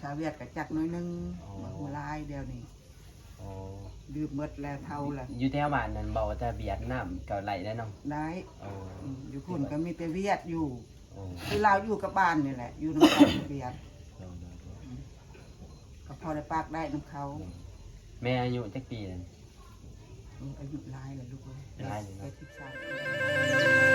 ສາວຫວຽດກໍຈັກໜ້ອຍໜຶ່ງ. ອໍ ບໍ່ຮູ້ຫຼາຍດຽວນີ້. ອໍ ລືມໝົດແລ້ວ ເຖົ້າແລ້ວ. ຢູ່ແຖວບ້ານນັ້ນເວົ້າແຕ່ຫວຽດນາມກໍໄດ້ແລ້ວເນາະ? ໄດ້. ອໍ ອືມ ຢູ່ພຸ້ນກໍມີແຕ່ຫວຽດຢູ່. ອໍ ຄືລາວຢູ່ກັບບ້ານນີ້ແຫຼະ ຢູ່ນຳກັນຫວຽດ. ໂດຍໆໆ ອືມ ກໍພໍໄດ້ປາກໄດ້ນຳເຂົາ. ໂດຍ ແມ່ອາຍຸຈັກປີແລ້ວ? ອືມ ອາຍຸຫຼາຍແລ້ວລູກເອີຍ. ຫຼາຍແລ້ວເນາະ? ແປດສິບສາມປີ.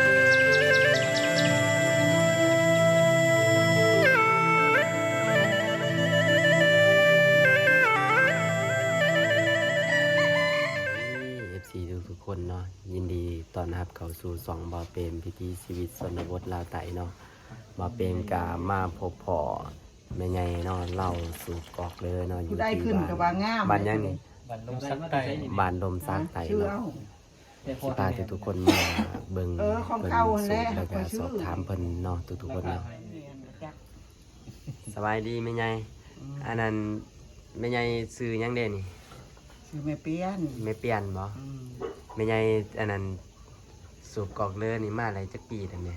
ເອັຟຊີທຸກໆຄົນເນາະ ຍິນດີຕ້ອນຮັບເຂົ້າສູ່ຊ່ອງບ່າວເປມ ວິຖີຊີວິດຊົນນະບົດລາວໃຕ້ເນາະ. ບ່າວເປມກະມາພົບພໍ້ ແມ່ໃຫຍ່ເນາະ ລາວສູບກອກເລີເນາະ ຢູ່ທີ່ບ້ານ ບ້ານຫຍັງນີ້? ບ້ານດົມສັກໃຕ້. ບ້ານດົມສັກໃຕ້ເນາະ. ຊິພາທຸກໆຄົນມາເບິ່ງ ເອີ ຂອງເກົ່າຫັ້ນແຫຼະ ເພິ່ນສູບ ແລ້ວກໍສອບຖາມເພິ່ນເນາະ ທຸກໆຄົນເນາະ. ສະບາຍດີແມ່ໃຫຍ່. ອືມ ອັນນັ້ນ ແມ່ໃຫຍ່ຊື່ຫຍັງເດນີ້? ຊື່ແມ່ປຽນ. ແມ່ປຽນບໍ? ອືມ ແມ່ໃຫຍ່ ອັນນັ້ນ ສູບກອກເລີນີ້ມາໄດ້ຈັກປີແລ້ວແມ່?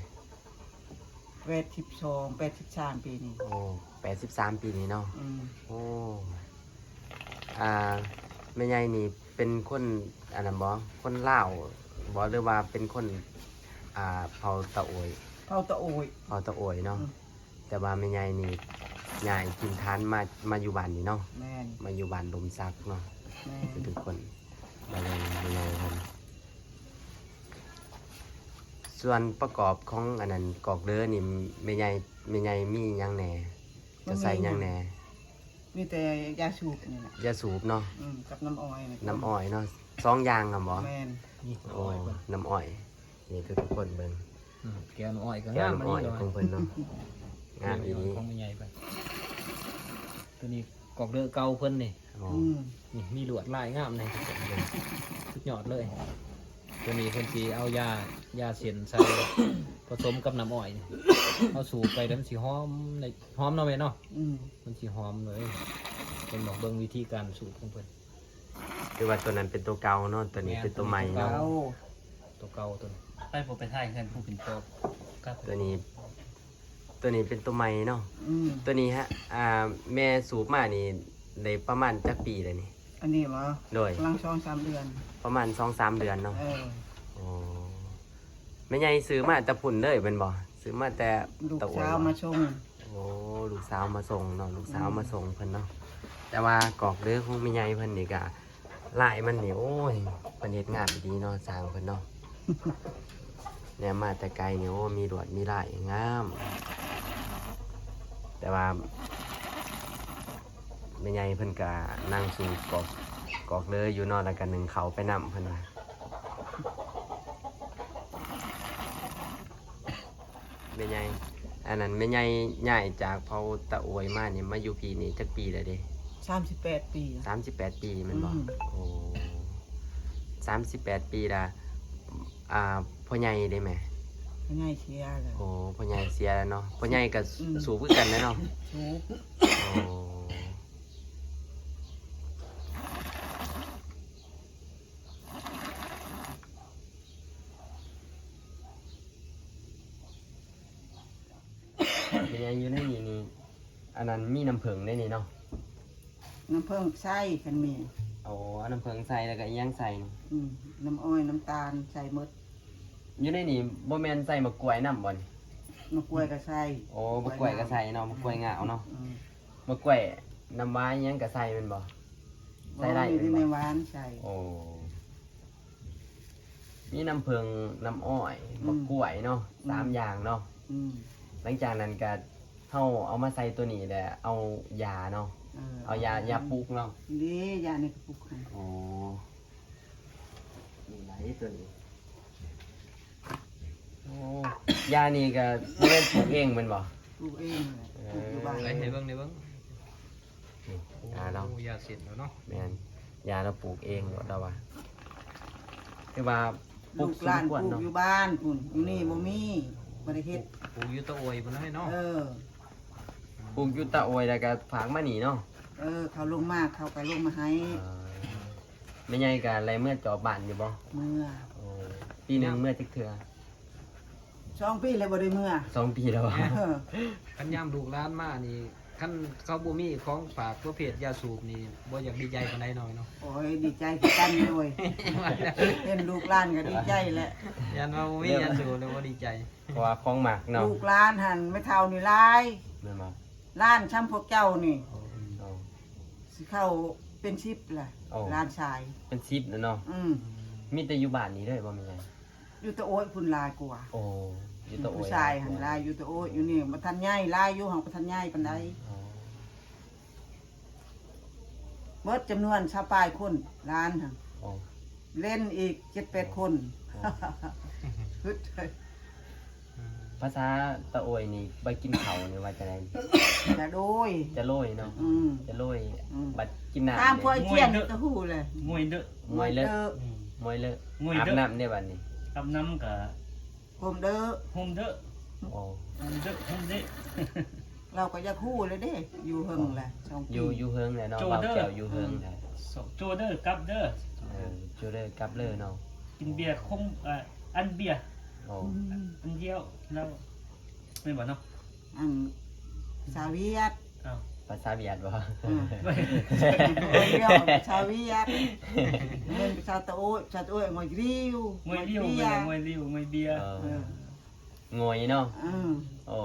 ແປດສິບສອງ ແປດສິບສາມປີນີ້. ໂອ້ ແປດສິບສາມປີນີ້ເນາະ. ອືມ ໂອ້ ອ່າ ແມ່ໃຫຍ່ນີ້ເປັນຄົນອັນນັ້ນບໍ? ຄົນລາວບໍ ຫຼືວ່າເປັນຄົນ ອ່າ ເຜົ່າຕາໂອຍ? ເຜົ່າຕາໂອຍ. ເຜົ່າຕາໂອຍເນາະ. ອືມ ແຕ່ວ່າແມ່ໃຫຍ່ນີ້ຍ້າຍຖິ່ນຖານມາ ມາຢູ່ບ້ານນີ້ເນາະ. ແມ່ນ. ມາຢູ່ບ້ານດົມສັກເນາະ. ແມ່ນ. ທຸກໆຄົນ ມາເບິ່ງແມ່ໃຫຍ່ເພິ່ນ. ສ່ວນປະກອບຂອງອັນນັ້ນກອກເລີນີ້ ແມ່ໃຫຍ່ ແມ່ໃຫຍ່ມີຫຍັງແດ່? ຈະໃສ່ຫຍັງແດ່? ມີແຕ່ຢາສູບນີ້ແຫຼະ. ຢາສູບເນາະ. ອືມ ກັບນ້ຳອ້ອຍ. ນ້ຳອ້ອຍເນາະ ສອງຢ່າງຫັ້ນບໍ? ແມ່ນ. ໂອ້ ນ້ຳອ້ອຍ. ນີ້ທຸກໆຄົນເບິ່ງ. ອືມ ແກ້ວນ້ຳອ້ອຍກໍງາມ. ແກ້ວນ້ຳອ້ອຍຂອງເພິ່ນເນາະ ງາມອີ່ຫຼີ ຂອງແມ່ໃຫຍ່ເພິ່ນ. ຕົວນີ້ກອກເລີເກົ່າເພິ່ນນີ້. ອໍ ອືມ ນີ້ມີລວດລາຍງາມແດ່ ທຸກຄົນເບິ່ງ ສຸດຍອດເລີຍ. ຕົວນີ້ເພິ່ນຊິເອົາຢາ ຢາເສັ້ນໃສ່ ປະສົມກັບນ້ຳອ້ອຍນີ້ ເຮົາສູບໄປແລ້ວມັນຊິຫອມ ຫອມເນາະແມ່ເນາະ. ອືມ ມັນຊິຫອມເລີຍ. ເຫັນບໍ່ ເບິ່ງວິທີການສູບຂອງເພິ່ນ. ຄືວ່າຕົວນັ້ນເປັນຕົວເກົ່າເນາະ ຕົວນີ້ເປັນຕົວໃໝ່ເນາະ. ຕົວເກົ່າ ຕົວເກົ່າຕົວນີ້. ໄປບໍ່ໄປຖ່າຍເຮືອນຜູ້ເປັນປອບກັບຕົວນີ້ ຕົວນີ້ເປັນຕົວໃໝ່ເນາະ. ອືມ ຕົວນີ້ຮະ ອ່າ ແມ່ສູບມານີ້ໄດ້ປະມານຈັກປີແລ້ວນີ້? ອັນນີ້ບໍ? ໂດຍ ກຳລັງສອງສາມເດືອນ. ປະມານສອງສາມເດືອນເນາະ. ເອີ ໂອ້ ແມ່ໃຫຍ່ຊື້ມາແຕ່ພຸ້ນເລີຍແມ່ນບໍ່? ຊື້ມາແຕ່ ລູກສາວມາສົ່ງ. ໂອ້ ລູກສາວມາສົ່ງເນາະ ລູກສາວມາສົ່ງເພິ່ນເນາະ. ອືມ ແຕ່ວ່າກອກເລີຂອງແມ່ໃຫຍ່ເພິ່ນນີ້ກະ ລາຍມັນນີ້ ໂອ້ຍ ເພິ່ນເຮັດງາມອີ່ຫຼີເນາະ ຊ່າງເພິ່ນເນາະ. ແນມມາແຕ່ໄກນີ້ ໂອ້ ມີລວດມີລາຍງາມ. ແຕ່ວ່າແມ່ໃຫຍ່ເພິ່ນກະນັ່ງສູບກອກ ກອກເລີຢູ່ເນາະ ແລ້ວກະໜຶ້ງເຂົ້າໄປນຳເພິ່ນວ່າ. ແມ່ໃຫຍ່ ອັນນັ້ນແມ່ໃຫຍ່ຍ້າຍຈາກເຜົ່າຕາໂອຍມານີ້ ມາຢູ່ພີ້ນີ້ຈັກປີແລ້ວເດ? ສາມສິບແປດປີ. ສາມສິບແປດປີແມ່ນບໍ່? ອືມ ໂອ້ ສາມສິບແປດປີລະ. ອ່າ ພໍ່ໃຫຍ່ເດແມ່? ພໍ່ໃຫຍ່ເສຍແລ້ວ. ໂອ້ ພໍ່ໃຫຍ່ເສຍແລ້ວເນາະ. ພໍ່ໃຫຍ່ກໍ ອືມ ສູບຄືກັນແຫຼະເນາະ? ສູບ. ໂອ້ ແມ່ໃຫຍ່ ຢູ່ໃນນີ້ນີ້ ອັນນັ້ນມີນ້ຳເຜິ້ງໃນນີ້ເນາະ? ນ້ຳເຜິ້ງໃສ່ ຄັນມີ. ໂອ້ ເອົານ້ຳເຜິ້ງໃສ່ ແລ້ວກໍອີ່ຫຍັງໃສ່ນີ້? ອືມ ນ້ຳອ້ອຍ ນ້ຳຕານ ໃສ່ໝົດ. ຢູ່ໃນນີ້ບໍ່ແມ່ນໃສ່ໝາກກ້ວຍນຳບໍ່ນີ້? ໝາກກ້ວຍກໍໃສ່. ໂອ້ ໝາກກ້ວຍກໍໃສ່ເນາະ ໝາກກ້ວຍງາວເນາະ. ອືມ ໝາກກ້ວຍ ນ້ຳຫວານອີ່ຫຍັງກໍໃສ່ແມ່ນບໍ່? ໃສ່ໄດ້ ບໍ່ ມີແຕ່ແມ່ຫວານໃສ່. ໂອ້ ມີນ້ຳເຜິ້ງ ນ້ຳອ້ອຍ ອືມ ໝາກກ້ວຍເນາະ ອືມ ສາມຢ່າງເນາະ. ອືມ ຫຼັງຈາກນັ້ນກະເຮົາເອົາມາໃສ່ຕົວນີ້ແຫຼະ ເອົາຢາເນາະ. ເອີ ເອົາຢາ ຢາປຸກເນາະ. ເດ້ ຢານີ້ກໍປຸກໃຫ້. ໂອ້ ນີ້ຫຼາຍຕົວນີ້. ໂອ້ ຢານີ້ກະບໍ່ແມ່ນປູກເອງແມ່ນບໍ່? ປູກເອງແຫຼະ ເອີ ປູກຢູ່ບ້ານ. ໃຫ້ເບິ່ງ ໃຫ້ເບິ່ງ. ນີ້ ໂອ້ ຢາລາວ ຢາເສັ້ນແລ້ວເນາະ. ແມ່ນ ຢາລາວປູກເອງໂລດລາວວ່າ. ຄືວ່າປູກ ລູກຫຼານປູກຢູ່ບ້ານພຸ້ນ ຢູ່ນີ້ບໍ່ມີ ບໍ່ໄດ້ເຮັດ. ປູກຢູ່ຕາໂອຍພຸ້ນເນາະ. ເອີ ປູກຢູ່ຕາໂອຍ ແລ້ວກໍຝາກມານີ້ເນາະ. ເອີ ເຂົາລົງມາ ເຂົາກໍລົງມາໃຫ້. ເອີ ແມ່ໃຫຍ່ກໍໄດ້ເມືອຈອບບ້ານຢູ່ບໍ່? ເມືອ. ໂອ້ ປີໜຶ່ງເມືອຈັກເທື່ອ? ສອງປີແລ້ວບໍ່ໄດ້ເມືອ. ສອງປີແລ້ວ. ເອີ ຄັນຍາມລູກຫຼານມານີ້ ຄັນເຂົາບໍ່ມີຂອງຝາກປະເພດຢາສູບນີ້ ບໍ່ຢາກດີໃຈປານໃດເນາະ ເນາະ. ໂອ້ຍ ດີໃຈຄືກັນເລີຍ ເຫັນລູກຫຼານກໍດີໃຈແຫຼະ. ຢ້ານວ່າບໍ່ມີຢາສູບແລ້ວບໍ່ດີໃຈ ເພາະວ່າຂອງມັກເນາະ. ລູກຫຼານຫັ້ນ ແມ່ເຖົ້ານີ້ຫຼາຍ ແມ່ນບໍ່? ຫຼານຊ່ຳພວກເຈົ້ານີ້ ໂອ້ ຊິເຂົ້າເປັນສິບລະ ໂອ້ ຫຼານຊາຍ ເປັນສິບແລ້ວເນາະ. ອືມ ມີແຕ່ຢູ່ບ້ານນີ້ເລີຍບໍ່ແມ່ໃຫຍ່? ຢູ່ຕະໂອ້ຍພຸ້ນຫຼາຍກວ່າ. ໂອ້ ຢູ່ຕະໂອ້ຍ ຜູ້ຊາຍຫັ້ນຫຼາຍ ຢູ່ຕະໂອ້ຍ ຢູ່ນີ້ບໍ່ທັນໃຫຍ່ ຫຼາຍຢູ່ ຫາກບໍ່ທັນໃຫຍ່ປານໃດ. ອໍ ເບິດຈຳນວນຊາວປາຍຄົນ ຫຼານຫັ້ນ. ອໍ ເຫຼັ້ນອີກເຈັດແປດຄົນ. ອໍ ພາສາຕະໂອ້ຍນີ້ ໄປກິນເຂົ້ານີ້ວ່າຈັ່ງໃດ? ຈະໂດຍ ຈະໂລຍເນາະ. ອືມ ຈະໂລຍ. ອືມ ບັດກິນນ້ຳ ຖາມພວກອາຈຽນກໍຮູ້ແຫຼະ. ງວຍເດີ ງວຍເລີ ອືມ ງວຍເລີ. ອືມ ອາບນ້ຳເດ້ບັດນີ້? ອາບນ້ຳກໍ ໂຮມເດີ ໂຮມເດີ. ໂອ້ ໂຮມເດີ ໂຮມເດ. ລາວກໍຢາກຮູ້ແລ້ວເດ້ ຢູ່ເຫິງແຫຼະ ສອງປີ ຢູ່ ຢູ່ເຫິງແລ້ວເນາະ. ໂຈເດີ ບ່າວແກ້ວຢູ່ເຫິງແລ້ວ. ໂຈເດີ ກັບເດີ. ເອີ ໂຈເດີ ກັບເລີເນາະ. ກິນເບຍຄົມ ເອີ ອັນເບຍ ໂອ້ ອັນດຽວ ແລ້ວ ແມ່ນບໍ່ເນາະ? ອັນ ສາວຫວຽດ. ອ້າວ ພາສາຫວຽດບໍ່? ເອີ ຊາວຫວຽດ ແມ່ນພາສາຕະໂອ້ຍ ພາສາຕະໂອ້ຍ ງວຍລິວ ງວຍລິວ ງວຍເບຍ ງວຍລິວ ງວຍເບຍ. ເອີ ເອີ ງວຍເນາະ. ເອີ ໂອ້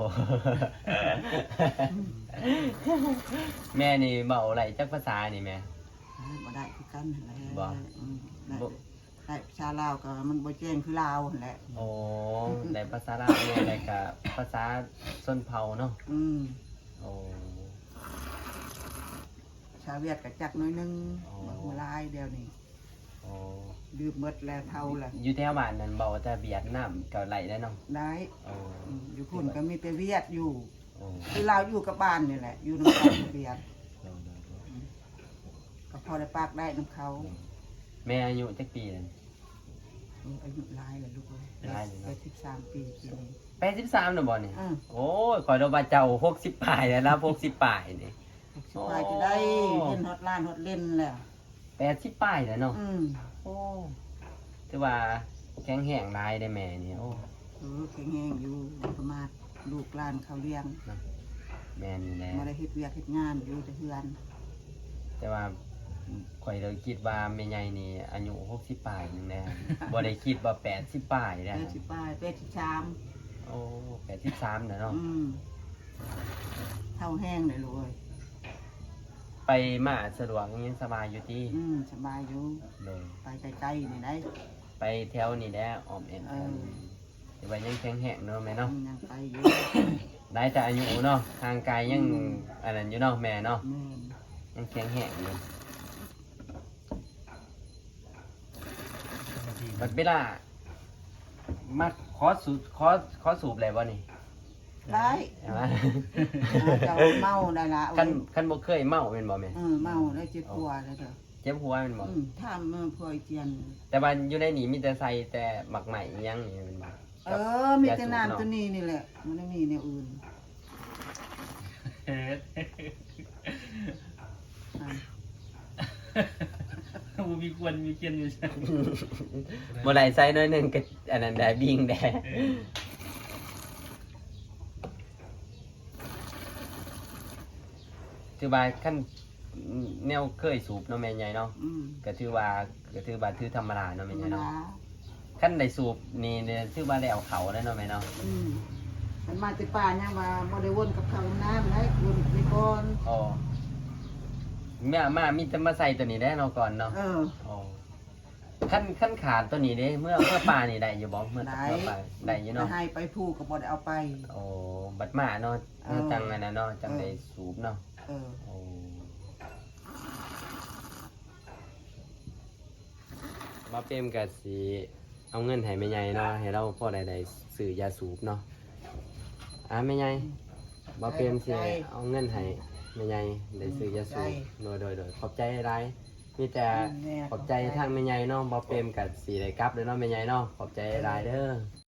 ແມ່ນີ້ເວົ້າໄດ້ຈັກພາສານີ້ແມ່? ເອີ ບໍ່ໄດ້ຄືກັນຫັ້ນແຫຼະ. ບໍ່? ອືມ ໄດ້ ບໍ່ ໄດ້ພາສາລາວກໍມັນບໍ່ແຈ້ງຄືລາວຫັ້ນແຫຼະ. ໂອ້ ໄດ້ພາສາລາວແດ່ ແລ້ວກໍພາສາຊົນເຜົ່າເນາະ. ອືມ ໂອ້ ພາສາຫວຽດກໍຈັກໜ້ອຍໜຶ່ງ. ອໍ ບໍ່ຫຼາຍດຽວນີ້. ອໍ ລືມໝົດແລ້ວ ເຖົ້າແລ້ວ. ຢູ່ແຖວບ້ານນັ້ນເວົ້າແຕ່ຫວຽດນາມກໍໄດ້ແລ້ວເນາະ? ໄດ້. ອໍ ອືມ ຢູ່ພຸ້ນກໍມີແຕ່ຫວຽດຢູ່. ອໍ ຄືລາວຢູ່ກັບບ້ານນີ້ແຫຼະ ຢູ່ນຳກັນຫວຽດ. ໂດຍ ໂດຍ ໂດຍ. ອືມ ກໍພໍໄດ້ປາກໄດ້ນຳເຂົາ. ແມ່ອາຍຸຈັກປີແລ້ວ? ອືມ ອາຍຸຫຼາຍແລ້ວລູກເອີຍ ຫຼາຍແລ້ວເນາະ. ແປດສິບສາມປີປີນີ້. ແປດສິບສາມແລ້ວບໍ່ນີ້? ອືມ ໂອ້ຍ ຂ້ອຍນຶກວ່າເຈົ້າຫົກສິບປາຍແລ້ວ ລາວຫົກສິບປາຍນີ້. ຫົກສິບປາຍຈະໄດ້ ໂອ້ ເຫັນຮອດຫຼານຮອດເຫຼັ້ນແລ້ວ. ແປດສິບປາຍແລ້ວເນາະ. ອືມ ໂອ້ ຖືວ່າແຂງແຮງຫຼາຍເດ້ແມ່ນີ້. ໂອ້ ເອີ ແຂງແຮງຢູ່ ບໍ່ປະໝາດ ລູກຫຼານເຂົາລ້ຽງ. ເນາະ ແມ່ນແລ້ວ ບໍ່ໄດ້ເຮັດວຽກເຮັດງານ ຢູ່ແຕ່ເຮືອນ. ແຕ່ວ່າຂ້ອຍເລີຍຄິດວ່າແມ່ໃຫຍ່ນີ້ອາຍຸຫົກສິບປາຍໜຶ່ງແລ້ວ ບໍ່ໄດ້ຄິດວ່າແປດສິບປາຍແລ້ວ. ແປດສິບປາຍ ແປດສິບສາມ. ໂອ້ ແປດສິບສາມແລ້ວເນາະ. ອືມ ເຖົ້າແຮງເດ້ລູກເອີຍ. ໄປມາສະດວກ ຍັງສະບາຍຢູ່ຕິ? ອືມ ສະບາຍຢູ່. ໂດຍ ໄປໄກໆນີ້ໄດ໋. ໄປແຖວນີ້ແຫຼະ ອ້ອມແອ້ມ. ເອີ ແຖວນີ້ ຖືວ່າຍັງແຂງແຮງເນາະແມ່ເນາະ. ອືມ ຍັງໄປຢູ່. ໄດ້ແຕ່ອາຍຸເນາະ ຮ່າງກາຍຍັງ ອືມ ອັນນັ້ນຢູ່ເນາະແມ່ເນາະ. ແມ່ນ ຍັງແຂງແຮງຢູ່. ບັດເວລາມາຂໍສູບ ຂໍ ຂໍສູບໄດ້ບໍ່ນີ້? ໄດ້. ເຈົ້າເມົາໄດ້ລະ. ຄັນ ໂອ້ຍ ຄັນບໍ່ເຄີຍເມົາແມ່ນບໍ່ແມ່? ເອີ ເມົາໄດ້ ເຈັບຫົວໄດ້ເດີ. ເຈັບຫົວແມ່ນບໍ່? ອືມ ຖາມເມືອງພວຍຈຽນ. ແຕ່ວ່າຢູ່ໃນນີ້ມີແຕ່ໃສ່ແຕ່ໝາກໄມ້ອີ່ຫຍັງນີ້ແມ່ນບໍ່? ເອີ ມີແຕ່ນ້ຳ ຢາສູບເນາະ ໂຕນີ້ນີ້ແຫຼະ ມັນບໍ່ມີແນວອື່ນ. ບໍ່ມີຄວນມີຄຽນຢູ່. ບໍ່ໄດ້ໃສ່ໜ້ອຍໜຶ່ງກໍອັນນັ້ນໄດ້ ບິງໄດ້. ເອີ ຖືວ່າຄັນ ແນວເຄີຍສູບເນາະແມ່ໃຫຍ່ເນາະ. ອືມ ກໍຖືວ່າ ກໍຖືວ່າຖືທຳມະດາເນາະແມ່ໃຫຍ່ເນາະ. ທຳມະດາ ຄັນໄດ້ສູບນີ້ ຖືວ່າໄດ້ເອົາເຂົ້າແລ້ວເນາະແມ່ເນາະ. ອືມ ຄັນມາແຕ່ປ່າຍັງວ່າບໍ່ໄດ້ວົນກັບເຂົ້ານຳນາ ໄດ້ວົນໄປກ່ອນ. ອໍ ມາ ມາມີແຕ່ມາໃສ່ໂຕນີ້ແຫຼະເນາະ ກ່ອນເນາະ. ເອີ ອໍ ຄັນ ຄັນຂາດໂຕນີ້ເດ້ ເມືອ ເມືອປ່ານີ້ໄດ້ຢູ່ບໍ່? ເມືອ ໄດ້ ເມືອປ່າໄດ້ຢູ່ເນາະ. ໄປໄຮ່ໄປພູກໍບໍ່ໄດ້ເອົາໄປ. ໂອ້ ບັດມາເນາະ. ເອີ ຈັ່ງອັນນັ້ນເນາະ ຈັ່ງໄດ້ ເອີ ສູບເນາະ. ເອີ ໂອ້ ບ່າວເປມກໍຊິເອົາເງິນໃຫ້ແມ່ໃຫຍ່ເນາະ ໃຫ້ລາວພໍໄດ້ ໄດ້ຊື້ຢາສູບເນາະ. ອ່າ ແມ່ໃຫຍ່ ບ່າວເປມຊິເອົາເງິນໃຫ້ແມ່ໃຫຍ່ໄດ້ຊື້ຢາສູບ. ຂອບໃຈ ໂດຍ ໂດຍ ໂດຍ ຂອບໃຈຫຼາຍ. ມີແຕ່ ອືມ ແມ່ ຂອບໃຈ ຂອບໃຈທາງແມ່ໃຫຍ່ເນາະ. ບ່າວເປມກໍຊິໄດ້ກັບແລ້ວເນາະແມ່ໃຫຍ່ເນາະ. ຂອບໃຈຫຼາຍເດີ.